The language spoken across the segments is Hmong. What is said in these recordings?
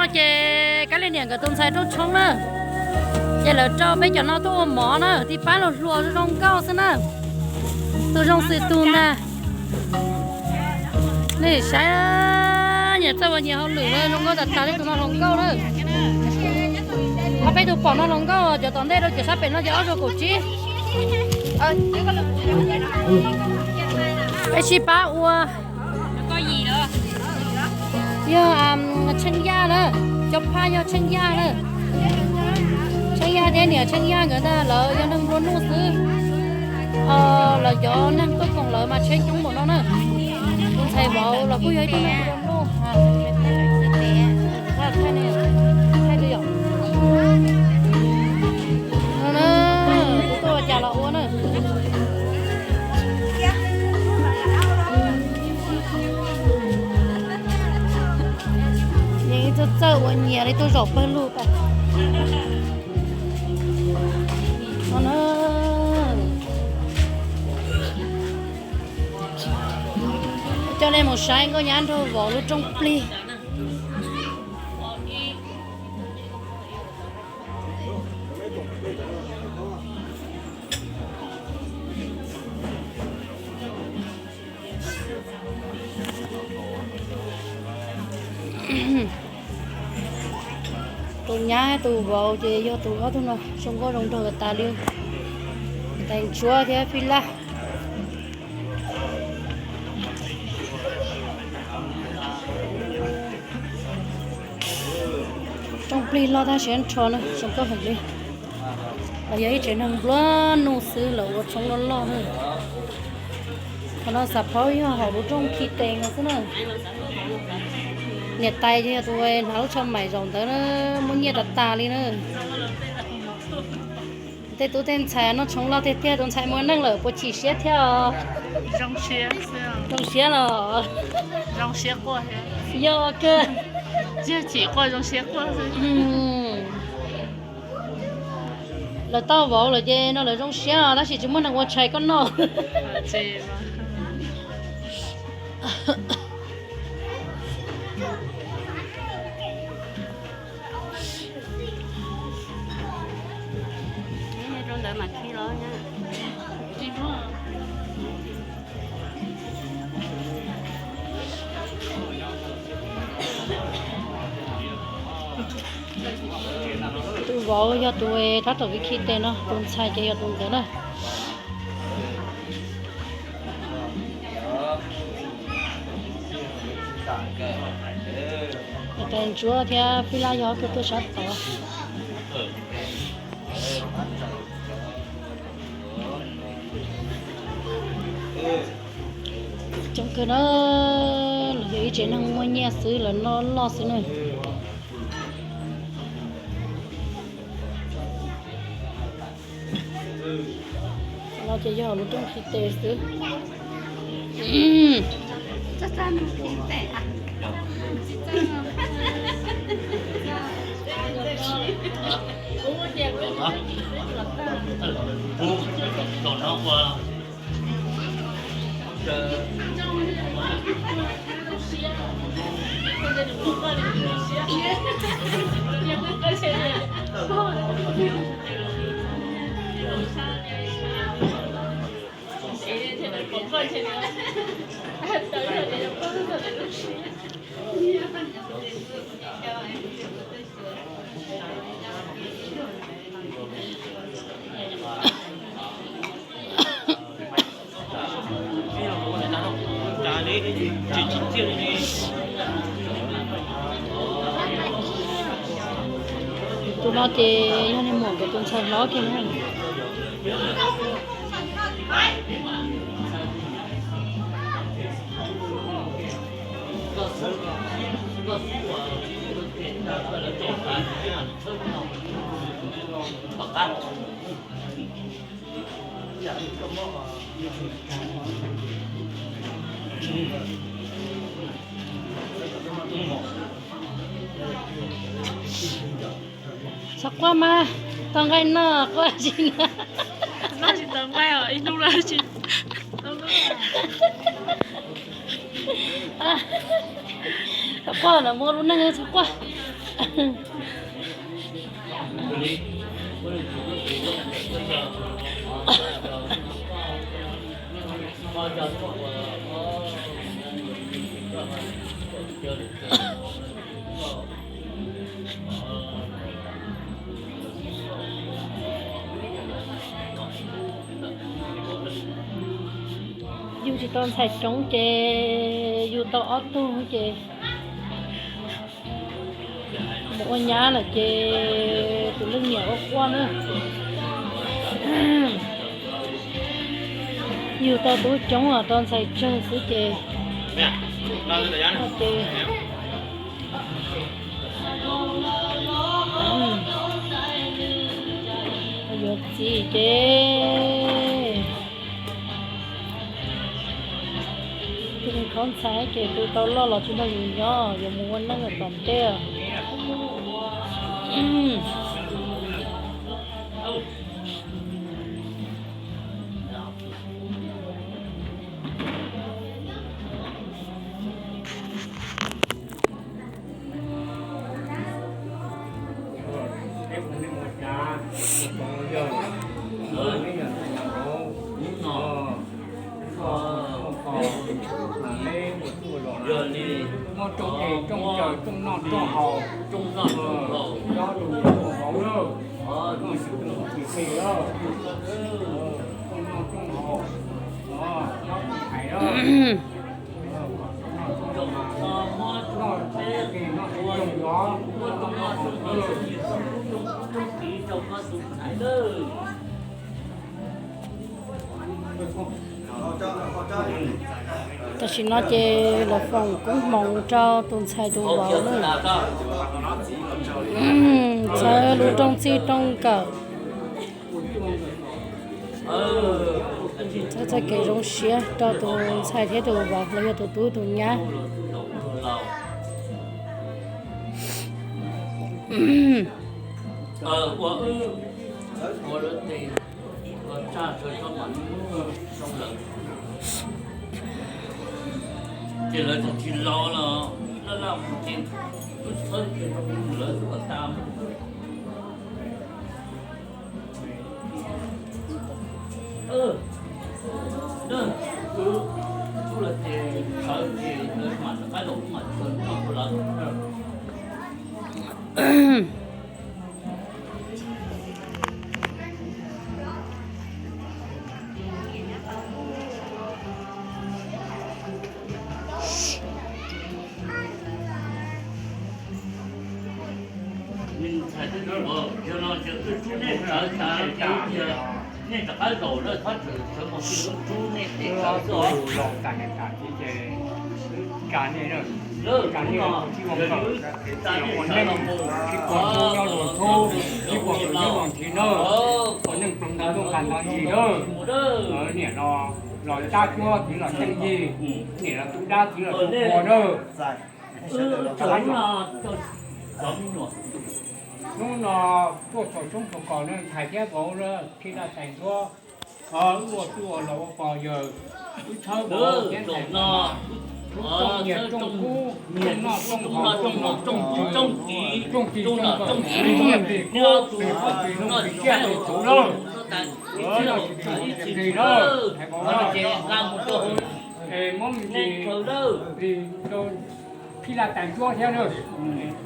Ces Kab Lis niam nkawd tus ntxhais rau tshoob na, ces lawv rau peb cov no tuaj ua mov na, tib pab los hluas zoo nkauj xwb na, tus zoo xwm tus ntag. Nej saib, nyias txawj ua nyias hauj lwm na, zoo nkauj tas tas li tus no hluas nkauj na. Ob peb tus pom no hluas nkauj, cov tom ntej rau cov sab pem no ces ob zaug kaum tsib. Peb sib pab ua. Yog Tsheej Yaj na, cov phaj yog Tsheej Yaj na. Tsheej Yaj thiab niam Tsheej Yaj nkawd ntag, lawv yog neeg nplua nuj xwb. Lawv cov neeg tuaj koom lawv mas tsheb coob npaum no na. Tus ntxhais vauv los kuj yog ib tug neeg nplua nuj. Kuv tuaj ua cas los ua na. Yeej ib txawj txawj ua nyias li tuaj zaum pawg lug tas. Coj nej mus saib nkauj nyab nraug vauv lub rooj plig. Tus nyab tus vauv ces yog tus ob tug no zoo nkauj zoo nraug tas tas li. Tais Ntsuab thiab Fij Laj. Rooj plig loj tab sis nrho na, zoo nkauj heev li. Los yog ib tsev neeg nplua nuj xwb los ua tshoob loj loj na. Qhov no xav phaub yog hauv lub rooj khi tes no xwb na. Niam tais ces yog tus hnav lub tsho maim zaum ntawd na, muaj nyiaj tas tas li na. Tej tub tej ntxhais noj tshoob loj tiag tiag, tus ntxhais muaj neej lawm puas chim siab thiab os? Zoo siab los? Yog kawg. Lawv tau vauv lawm ces no lawv zoo siab tab sis tsis muaj neeg ua tshais koj noj. Tus vauv yog tus tab tom khi tes no, tus ntxhais ces yog tus ntawd na. Tais Ntsuab thiab Fij Laj yog ob tug tuaj sab tod. Coob kawg na, los yog ib tsev neeg muaj nyiaj xwb, lawv noj loj xwb na. No ces yog lub rooj khi tes xwb. Tus no ces yog niag muam nkawd tus ntxhais hlob kiag na. Txhob quaj mas, tau nqaij noj quaj tsis noj. Txhob quaj, lawv muaj lub neej txhob quaj. Yug tsis tau ntxhais coob ces yug tau ob tug ces mus ua nyab lawm ces tus leej niam ua quaj na. Yug tau tub coob los tau ntxhais tsawg xwb ces, ces yuav txiv ces tus khaub ntxhais ces tus tau loj los tsis nrog yus nyob, yuav mus ua neej lawm tom ntej. Muaj rooj es rooj caws rooj noj rooj haus, nyob tus tus vauv lawm, koj xyuv tus tus txiv lawm, rooj noj rooj haus, nyob tus hais lawm. Tam sim no ces los foom koob hmoov rau tus ntxhais tus vauv na. Txhawb lub rooj txij rooj kawm, txhawb txoj kev zoo siab rau tus ntxhais thiab tus vauv los yog tus tub tus nyab. Ces lawv tsis los laj laj mus ces wb txhawb kiag rau lawv xwb kom tas. Nej rov qab zaum lawm, thov txhawm mus rub nej tej tsawv xwb os. Tsa nej, tsa nej, tsis ua neej, tsis pom tus nyob luag thub, tsis pom tus nyob luag nthi na, ua neej ploog nta ntuj nqa nta ntsis na. Niam no los dab cuab, txiv los teej yig, niam los tu dab, txiv los tu qhua na. Hnub no tuaj txhua tshoob txhua kos na, ntxhais thiab vauv na, khij laj tais ntuab, wb ua tub ua los ua pog yawg, wb tshawb vauv thiab ntxhais no, rooj nyiaj rooj kub, rooj noj rooj haus, rooj haus rooj tshwm, rooj tshwm rooj kawm, rooj tshwm rooj ntiag kub, plig qhov plig loog plig tsiaj plig txhuv na. Ib txhis ib txhis na, hais vauv na, es muab me ntsis plig rau khij laj tais ntuab thiab na,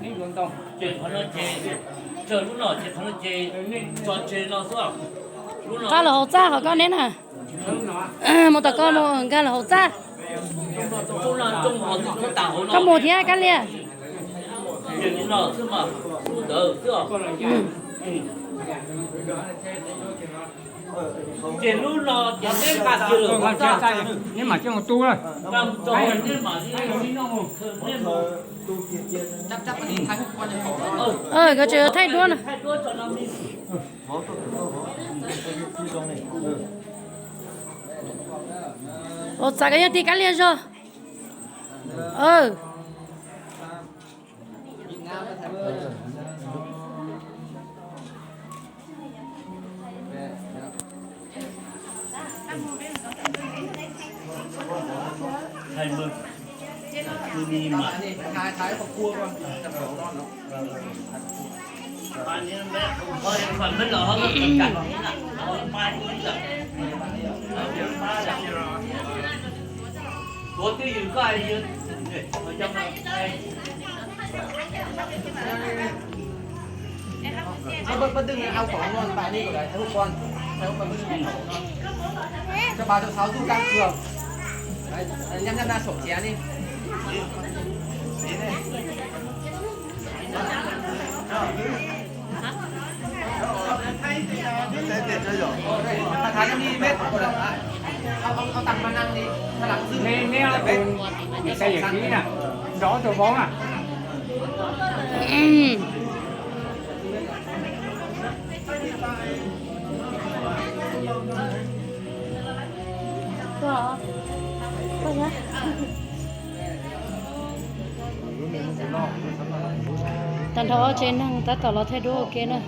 neb yuav ntau. Nqa los hauv txaj qhov koj neb na. Mus tom koj mus nkag los hauv txaj. Koj mus thiab Kab Lias. Ces lub no ces neb nqa kiag lawm hauv txaj, neb mam coj mus tu na. Koj tseem thaij duab no. Ua txav koj yog tig Kab Lias zog. Bác, bác Đưng ao cỏ ngon, bà đi ở đấy, thấy hôm qua, thấy hôm qua Bác Đưng ăn cỏ ngon. Cho bà cho sáu du căng cường. Đấy, nhắm nhắm ra sổ chén đi. Bà Thái cho đi mết. Ông, ông, ông tặng bà năng đi. Bà năng dư. Nè, nè, ông xây dựng ký nè. Rõ tôi vốn à. Tag nrho ob tsev neeg tab tom los thaij duab ua ke na.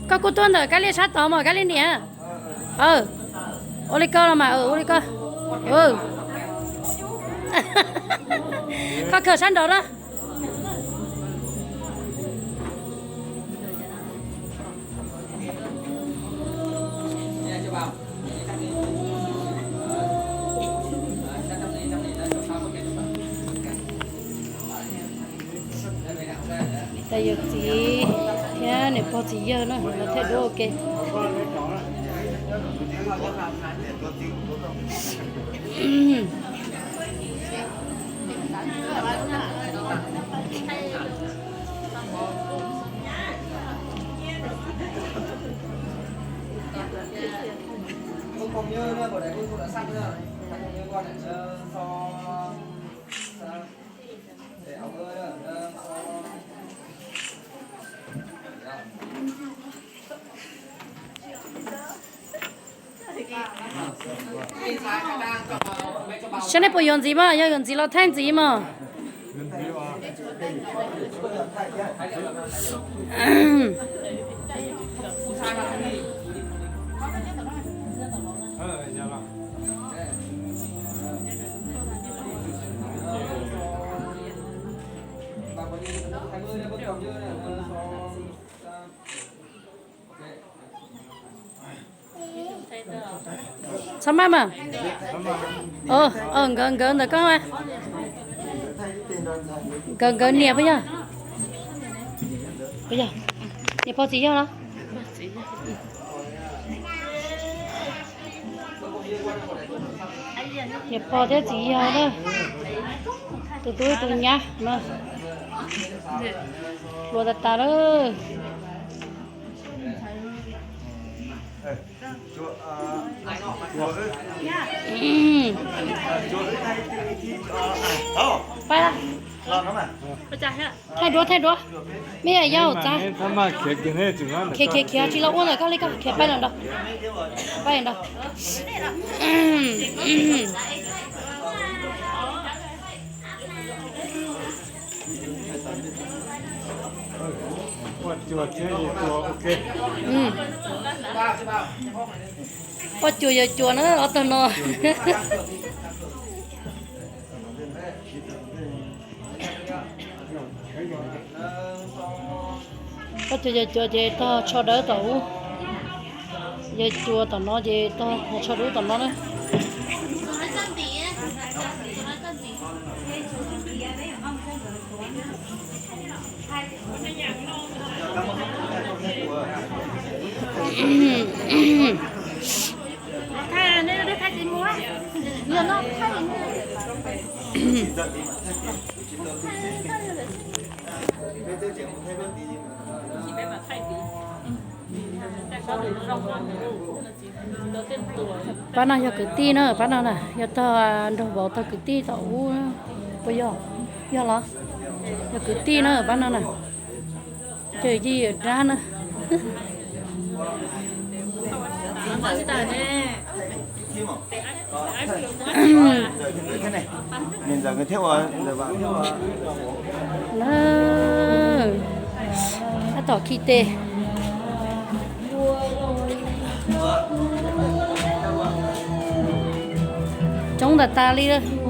Koj kuj tuaj ntawm Kab Lis sab tod mas Kab Lis niam. Ua li koj los mas, ua li koj. Koj khaws sab nraud na. Niam tais yawm txiv thiab niam pog txiv yawg na los thaij duab ua ke. Saib nej puas yuav ntxiv mas, yog yuav ntxiv los thaij ntxiv mas. Txhob maj mas. Nkawd nkawd ntawm koj, nkawd nkawd niam puas yog? Puas yog? Niam pog txiv yawg los? Niam pog thiab txiv yawg na. Tus tub tus nyab no. Hluas tas tas lawm. Thaij duab, thaij duab. Mej yau txav. Khiav khiav khiav tsis los ua ntawm koj li, koj khiav pab lawm ntag. Pab lawm ntag. Poj cuag yawg cuag na ob tag no. Poj cuag yawg cuag ces tog tsho dawb tom ub. Yawg cuag tom no ces tog tsho dub tom no na. Pab no yog kwv tij na, pab no na yog tog nraug vauv tog kwv tij tom ub. Puas yog? Yog los? Yog kwv tij na pab no na. Ces yij dab na. Tab tom khi tes. Coob tas tas li.